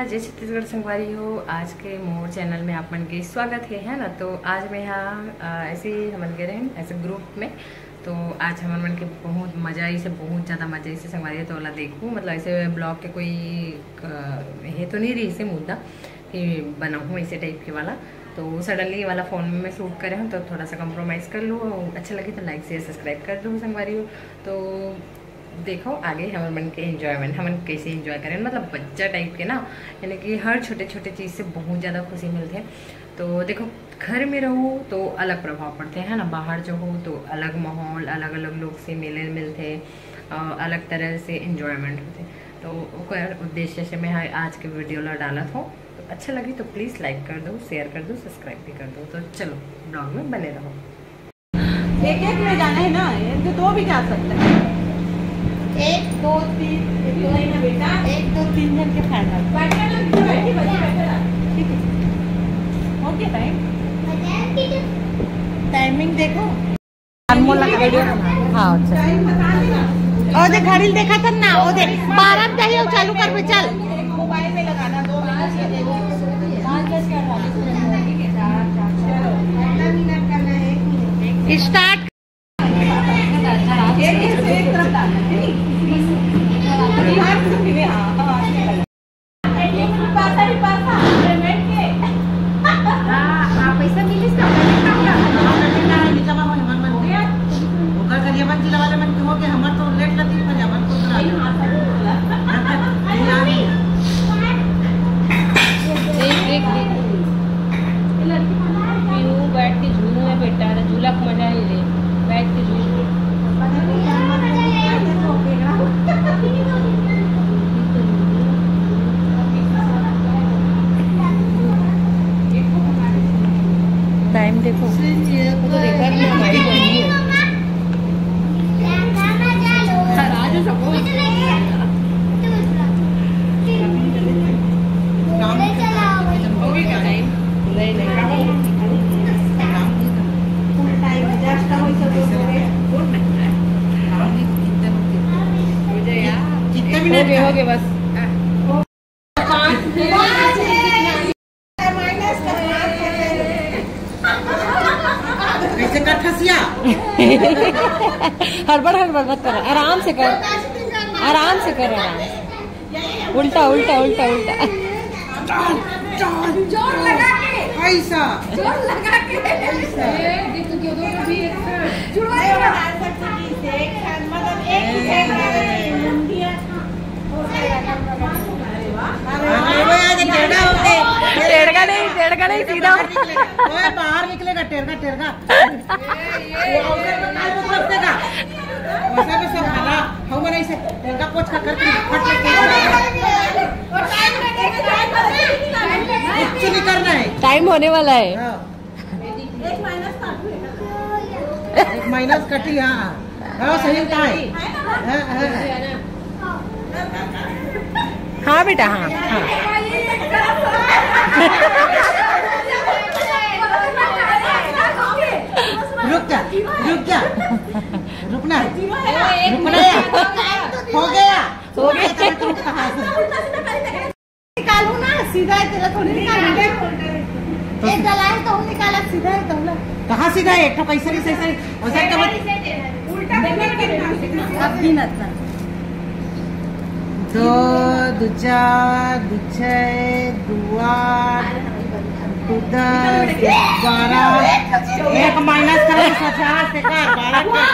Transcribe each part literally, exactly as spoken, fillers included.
जय छत्तीसगढ़ संगवारी हो, आज के मोर चैनल में आप मन के स्वागत हे, है ना। तो आज मैं यहाँ, अ, ऐसे ही हमन गे रहेन ऐसे ग्रुप में, तो आज हमन मन के बहुत मजा आइसे, बहुत ज़्यादा मजा आइसे संगवारी हो। तो ओला देखू, मतलब ऐसे ब्लॉग के कोई, अ, हे तो नहीं रहिसे मुद्दा कि बनाऊँ ऐसे टाइप के वाला, तो सडनली वाला फ़ोन में मैं शूट करे हूँ, तो थोड़ा सा कॉम्प्रोमाइज़ कर लूँ। अच्छा लगे तो लाइक शेयर सब्सक्राइब कर दो संगवारी हो। तो देखो आगे हमर मन के एंजॉयमेंट, हमन कैसे एंजॉय करेन, मतलब बच्चा टाइप के ना, यानी कि हर छोटे छोटे चीज़ से बहुत ज़्यादा खुशी मिलथे। तो देखो, घर में रहो तो अलग प्रभाव पड़थे, है ना, बाहर जो हो तो अलग माहौल, अलग अलग लोग से मिले मिलथे, अ, अलग तरह से एंजॉयमेंट होथे। तो ओकर उद्देश्य से मैं आज के वीडियो ला डालत हूँ। तो अच्छा लगी तो प्लीज़ लाइक कर दो, शेयर कर दो, सब्सक्राइब भी कर दो। तो चलो ब्लॉग में बने रहो। एक एक में जाना है ना, एक दो भी जा सकता है। एक दो तीन, एक दो तीन जन के फाइनल। ठीक है, ओके टाइम। टाइमिंग देखो। अनमोल का वीडियो बना। हाँ, अच्छा। ओ दे घड़ी देखा था ना, ओ दे बारह में चाहिए, चालू कर बे, चल। मोबाइल में लगाना, दो मिनट। स्टार्ट। पैसा मिलिस का? ओकर करिया बंदी लगा ले मन के हो के, हमर तो लेट लती पर अपन को करा। देख, देख, देख। पीहू बैठ के झूल ले बेटा, अरे झूला के मजा ही ले, बैठ के झूल ले। टाइम देखो। वो तो देखा कि हमारी बनी है। कितना मिनट हो गया, हो गया, बस। कैसे कर फंसिया? हड़बड़ हड़बड़ मत कर, आराम से कर, आराम से कर, आराम से। उल्टा, उल्टा, उल्टा, उल्टा। जोर लगा के। ऐसा। जोर लगा के। ऐसा। ए, देख, तू दो, दो भी एक साथ। जुड़वा, जुड़वा। डाल सकते हैं इसे, एक साथ, मतलब, एक ही साथ। हाँ, वो यार, ये टेढ़ा होते। टेढ़ा नहीं, टेढ़ा नहीं, सीधा। ओए, बाहर निकलेगा, टेढ़ा, टेढ़ा। ये अवसर में काल को फंस देगा। वैसा भी सब खाना, हम नहीं से, तेल का पोछ का करके फट लग गया। कुछ नहीं करना है। टाइम होने वाला है। हाँ। एक माइनस कटी, हाँ। हाँ, सही था। हाँ, हाँ। हाँ बेटा, हाँ, हाँ। रुक जा, रुक जा, रुकना है, रुकना है। हो गया, हो गया। निकालू ना, सीधा है तेरा थोड़ी निकालू। तो एक डला है तो हम निकाला, सीधा है तो हम। कहाँ सीधा है? एक तो कैसे नहीं, सही, सही। और सब तो बस उल्टा करके अब गिन अतना। दो, दो चार, दो छः, दो आठ, दो दस, बारह। एक माइनस करो तो पचास, एक बारह का।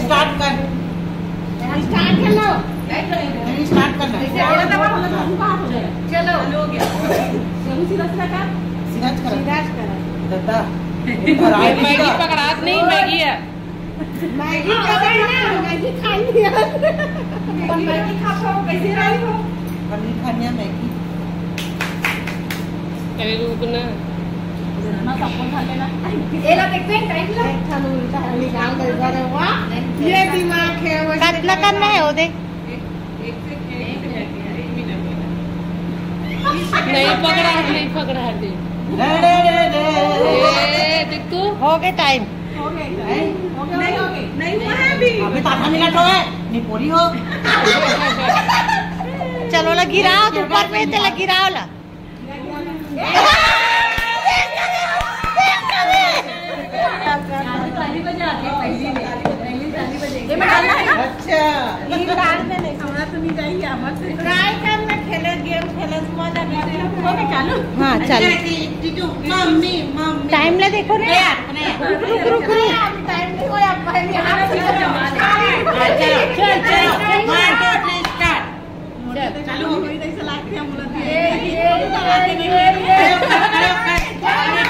स्टार्ट कर। स्टार्ट कर लो। स्टार्ट करना। चलो। सीधा, सीधा कर। दादा। मैगी पकड़ात नहीं, मैगी है। मैगी खाना है, मैगी खानी है। मैगी खा पाओ, कैसे रही हो? पनीर खानी है, मैगी। अरे रुक ना। ना, सबको खा लेना। ए ला, देख, देख, टाइम ला। एक खान उल्टा है, निकाल दे, अरे वाह। ये दिमाग है, वो कितना करना है, वो देख। नहीं पकड़ा, नहीं पकड़ा दे। हो गए टाइम। हो गए, हो गए, हो गए। नहीं हुआ है अभी। अभी तो आधा मिनट हो गए, नहीं पूरी हो। चलो, ला गिराओ, ऊपर में ते ला गिराओ ला। अच्छा। ये कार में नहीं, हमरा तो नहीं जाइए, मत। ट्राई कर ना, खेले, गेम खेले, मजा कर। हो गया चालू? हाँ, चालू। अच्छा, टीटू, मम्मी, मम्मी। टाइम ला देखो रे। रुक, रुक, रुक, रुक। टाइम नहीं होया, पहले हाथ। अच्छा, चल, चल, चल। One, two, three, start। चल, चालू हो गई। ऐसा लाग रहा है, बोला था। ये, ये, ये, ये, ये। अरे,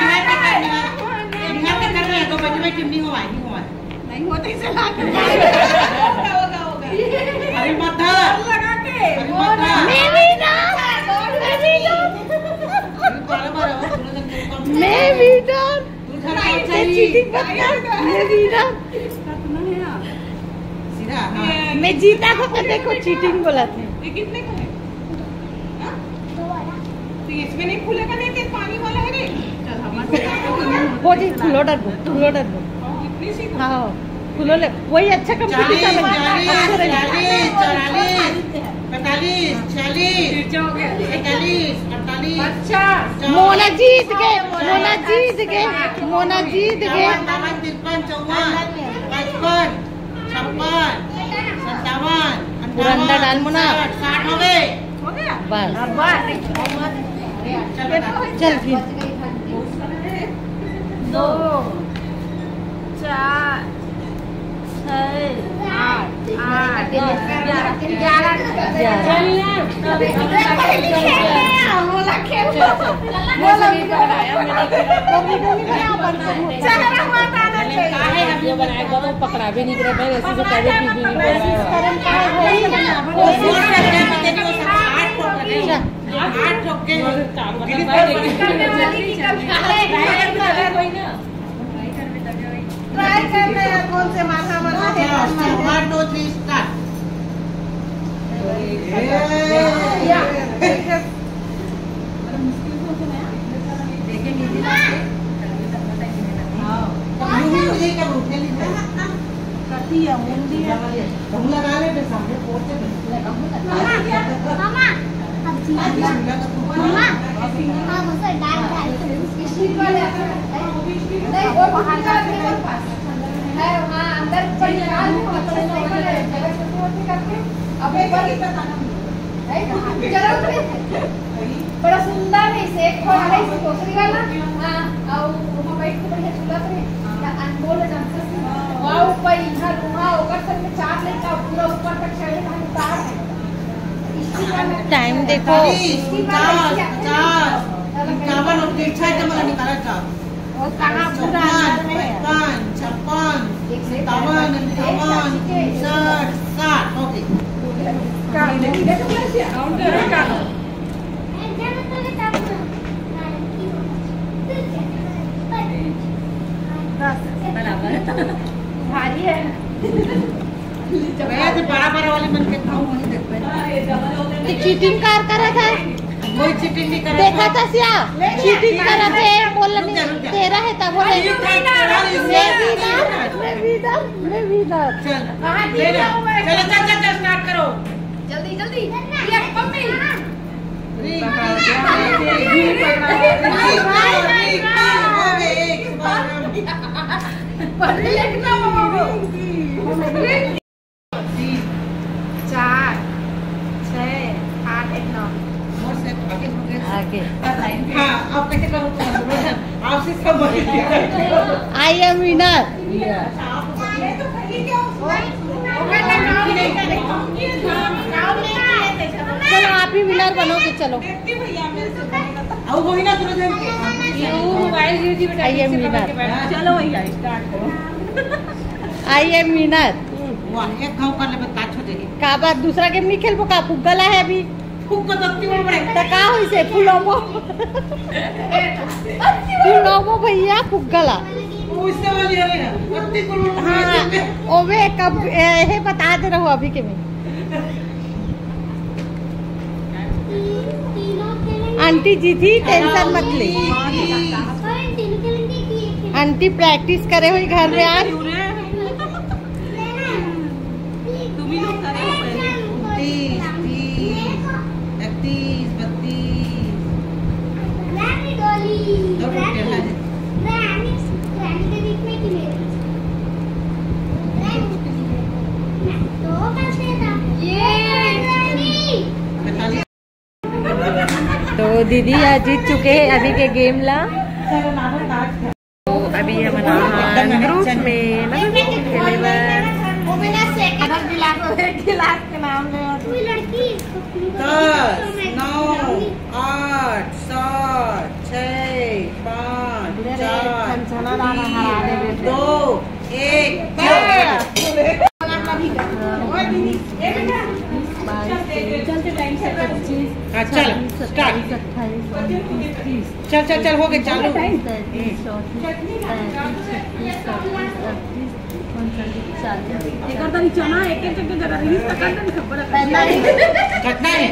बिहार के कर, बिहार। बिहार के कर रहे हैं, तो बैठे बैठे नहीं हुआ, नहीं हुआ। नहीं होते इसे लाग रहा है। होगा, होगा, होगा। अरे, मत धर। लगा के। अरे, मत धर। मैं भी ना। मैं भी ना। अरे, बारह, बारह, वो दोनों जन के ऊपर। मैं भी ना। चीटिंग मत कर, मैं जीता। सीधा, हाँ। मैं जीता को तो देखो, चीटिंग बोला थे। ये कितने का है? हाँ? तो इसमें नहीं खुलेगा, नहीं तो पानी वाला है रे। चल, हमारे हो जी, खुलो डर दो, खुलो डर दो। कितनी सी? हाँ, खुलो ले, वही अच्छा कंपनी का चालीस, लगा। चालीस, चालीस, चौवालीस, पैंतालीस, छियालीस, सैंतालीस, अड़तालीस, अच्छा। मोना जीत गए, मोना जीत गए, मोना जीत गए। बावन, तिरपन, चौवन, पचपन, छप्पन, सत्तावन, पूरा अंडा डाल मोना। साठ, साठ हो गए। हो गया? बस। चल फिर। दो, चार, छः, आठ, आठ, दस, ग्यारह, ग्यारह। ग्यारह। चेहरा हुआ था ना, ये बनाएगा तो पकड़ा भी नहीं, तेरे बहन ऐसे से कभी भी नहीं पकड़ा। कोशिश करें, कोशिश करें। ट्राई करना है, कौन से माथा माथा है, कौन माथा है। One, two, three, start। या, देखिए। कथी है, मुंडी है। तुम लगा ले, फिर सामने पहुंच के लगा। मामा, मामा, अब जी, मामा, हाँ, वो सर डाल, डाल। नहीं, वो वहाँ जाके है, वहाँ अंदर ऊपर निकाल दो, मतलब, जगह छोटी होती करके, अब एक बार नहीं, चलो, बड़ा सुंदर है, इसे एक ठो वाला, इसे कोसरी वाला, हाँ, और वो बैठ के बढ़िया झूलत रहे, ना अनमोल है, जानते हैं, वाह, ऊपर इधर, वहाँ, ऊपर तक में चार लेन का पूरा ऊपर तक चढ़े, वहाँ उतार है। टाइम देखो। चालीस, पचास, पचास, इक्यावन और तिरछा एकदम वाला निकाला था। वो कहाँ पूरा चौपन, अंदर में है? पचपन, छप्पन, सत्तावन, अंठावन, उनसठ, साठ, हो गई। बराबर। भारी है। भैया, जो बड़ा बड़ा वाली मन के खाऊं, वही देखबे। तो चीटिंग कार करा था? कोई चीटिंग नहीं करा देखा था। था सिया? चीटिंग करा थे, बोल नहीं, रुक जा, रुक जा। तेरा है तब बोले। अरे, रुक जा, रुक जा। मैं भी ना, मैं भी ना, मैं भी ना। चल, कहाँ ले ले। जीता हूँ मैं? चलो, चल, चल, चल, स्टार्ट करो। जल्दी, जल्दी। ये मम्मी। रिंकी, रिंकी, रिंकी, रिंकी, हो गए, एक बार। पढ़ लिखना मम्मी। चार, छः, आठ, एक, नौ। आगे। हाँ, आप कैसे करो तो आपसे सब बोल। I am winner। चलो, आप ही विनर बनोगे, चलो। अब वही ना, सुनो जन के। I am winner। चलो भैया, स्टार्ट करो। I am winner। वाह, एक घाव कर ले, बता, छोड़ दे। का बात, दूसरा गेम नहीं खेलबो का? फुग्गा ला है अभी। फुग्गा तो अति बड़ बड़े। त का होई से फुलाबो? फुलाबो भैया, फुग्गा ला। उससे वाली है ना, अति बड़ बड़ हाँ, बड़े। ओवे कब, ए, हे बता दे रहो अभी के में। आंटी जी थी, टेंशन मत ले। आंटी प्रैक्टिस करे हुई घर में आज। तुम ही लोग करे हो पहले। तीस, तीस, इकतीस, बत्तीस। दो टूट गया है। तो दीदी आज जीत चुके हैं अभी के गेम ला। तो अभी हमन ग्रुप में मतलब खेले बर। अगर गिलास, एक गिलास के नाम ले। दस, नौ, आठ, सात, छः, पाँच, चार, तीन, दो, एक। हाँ, चल, स्टार्ट। चल, चल, चल, हो गए, चालू। कटना है।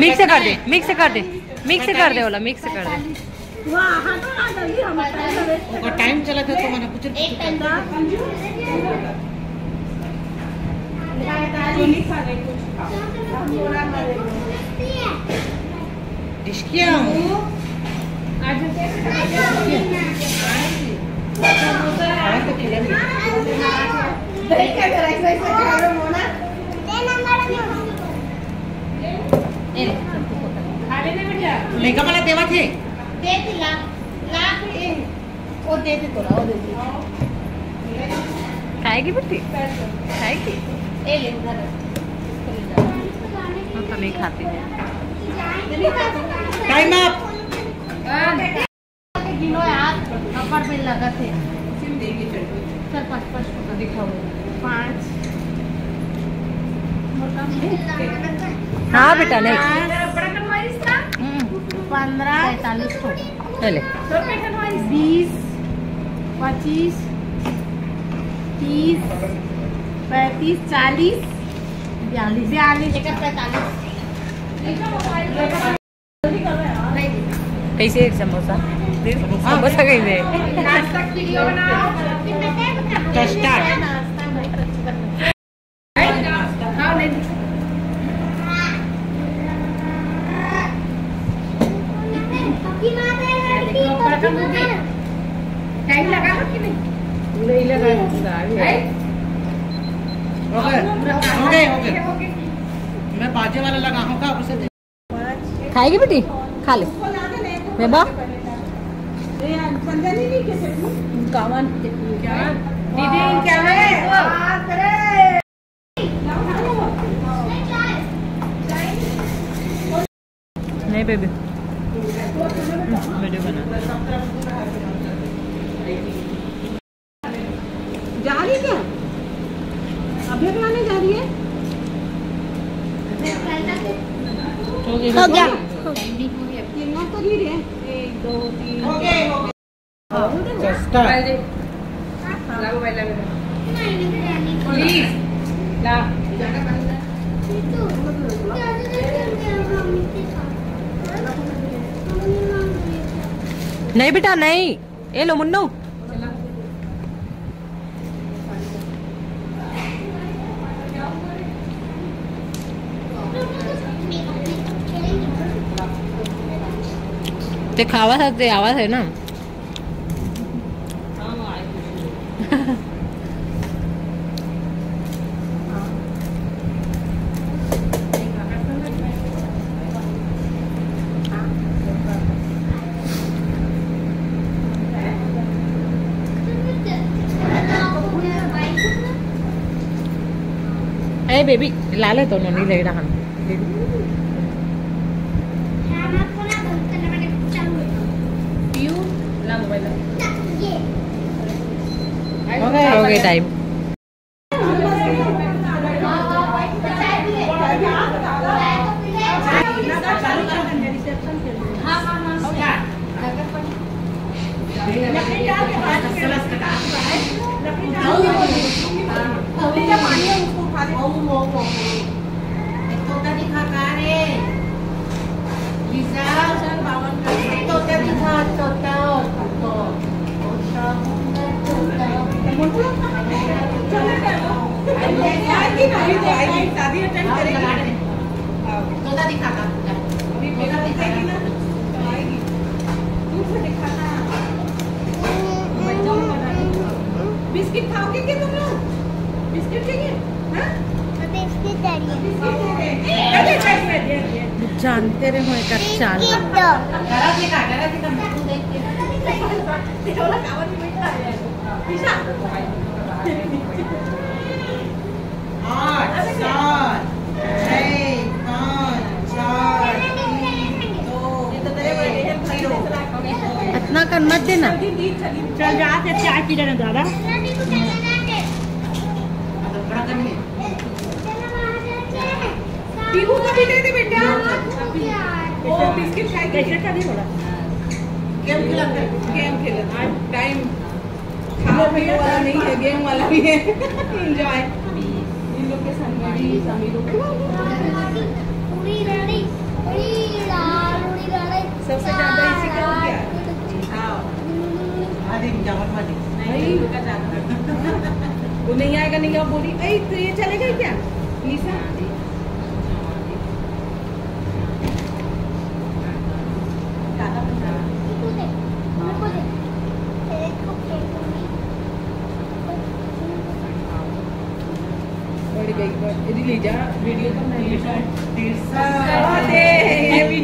मिक्स कर दे, मिक्स कर दे, मिक्स कर दे, ओला मिक्स कर दे। ओकर टाइम चला था तो मैंने कुछ डिस्किया। लेका मला तेव्हा थे। वो दे दे थोड़ा, वो दे दे। खाएगी बेटी? खाएगी? ए, ले उधर रख। वो तो नहीं खाती। Time up. गिनो यार, अब्बड़ बेर लगा थे। चल, पाँच, पाँच को दिखाओ। पाँच। हाँ बेटा, नेक्स्ट। हम्म। पन्द्रह। पैंतालीस को। चले। बीस, पच्चीस, तीस, पैंतीस, चालीस, बयालीस। बयालीस। एक पैंतालीस। कैसे एक समोसा? समोसा कैसे? तो स्टार्ट। टाइम लगा कि नहीं? नहीं लगा। हो गए, हो गए, हो गए। मैं बाजे वाला लगा हूँ का, उसे खाएगी बेटी? खा ले। बेबा। दीदी, क्या है? नहीं बेबी, वीडियो बना। जा रही क्या? अभी लाने जा रही है? हो गया। हो गया। कितना तो नहीं रहे? एक, दो, तीन। हाँ, चस्टा। प्लीज। ला। नहीं बेटा, नहीं। ए लो मुन्नू। ते खावा था, ते आवा है ना। ए बेबी, लाले तो नोनी ले रहा। हो गए, हो गए टाइम। शादी अटेंड करेगी। हाँ। तोता दिखाता। अभी मेरा दिखाएगी ना, तो आएगी। दूर से दिखाना। बिस्किट खाओगे क्या तुम लोग? बिस्किट चाहिए? हाँ? बिस्किट चाहिए। बिस्किट दे दे। अरे, दे दे, दे दे। जानते रहे हो एकर चाल। बिस्किट दो। डरा दिखा, डरा दिखा, मैं तो देख के। तेरा वाला कावर में बैठा है। पीछा। आठ, सात, छः, पाँच, चार, तीन, दो, एक, जीरो। इतना कन मत देना। चल जा, फिर चाय पी लेना ज्यादा। पीहू को भी दे दे बेटा। वो बिस्किट खाएगी। कैसे का नहीं हो रहा? गेम खेलत है। गेम खेलत है। टाइम खाने पीने वाला नहीं है, गेम वाला भी है। एंजॉय। इन लोग के संग में भी शामिल हो गए। पूरी लड़ी, पूरी लाल, पूरी लड़ी। सबसे ज्यादा इसी का हो गया। हाँ। आधे में चावल वाली। नहीं, उनका ज्यादा। वो नहीं आएगा, नहीं, आप बोली, "ए, तो ये चले गए क्या, निशा?"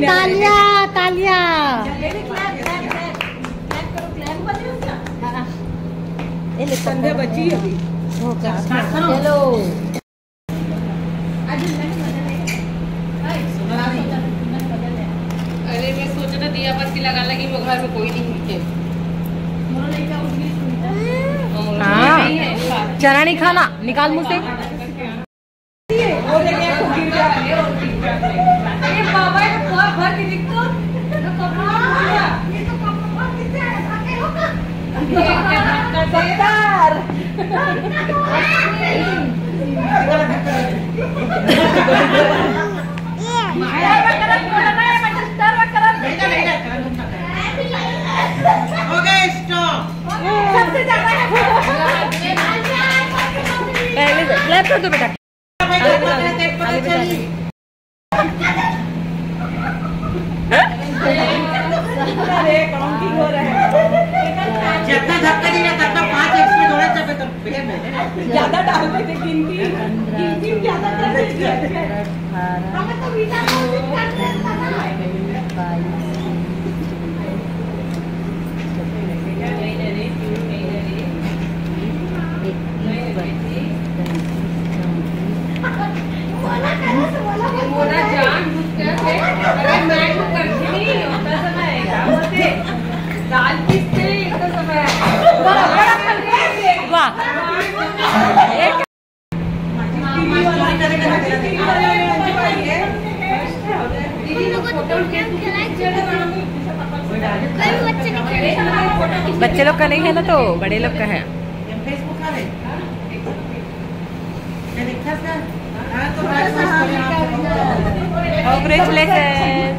तालिया, तालिया। संध्या बची अभी। चलो। अरे, मैं सोच रहा दिया बत्ती लगा लगी, वो घर में कोई नहीं है। हाँ। चना नहीं खाना, निकाल मुंह से। अरे बाबा, ये तो पूरा भर के दिख तो। ये तो कपड़ा भर गया। ये तो कपड़ा भर के दिख तो। पहले से क्लैप कर दो बेटा। जितना धक्का दिया, तब तक पाँच एक्स्ट्रा जोड़ा, तब तक भैया, मैं ज्यादा डाल देते गिनती, गिनती ज्यादा कर देते। हमें तो वीजा कोशिश कर रहे हैं ना। वाह। बच्चे लोग का नहीं है ना, तो बड़े लोग का है। Congratulations।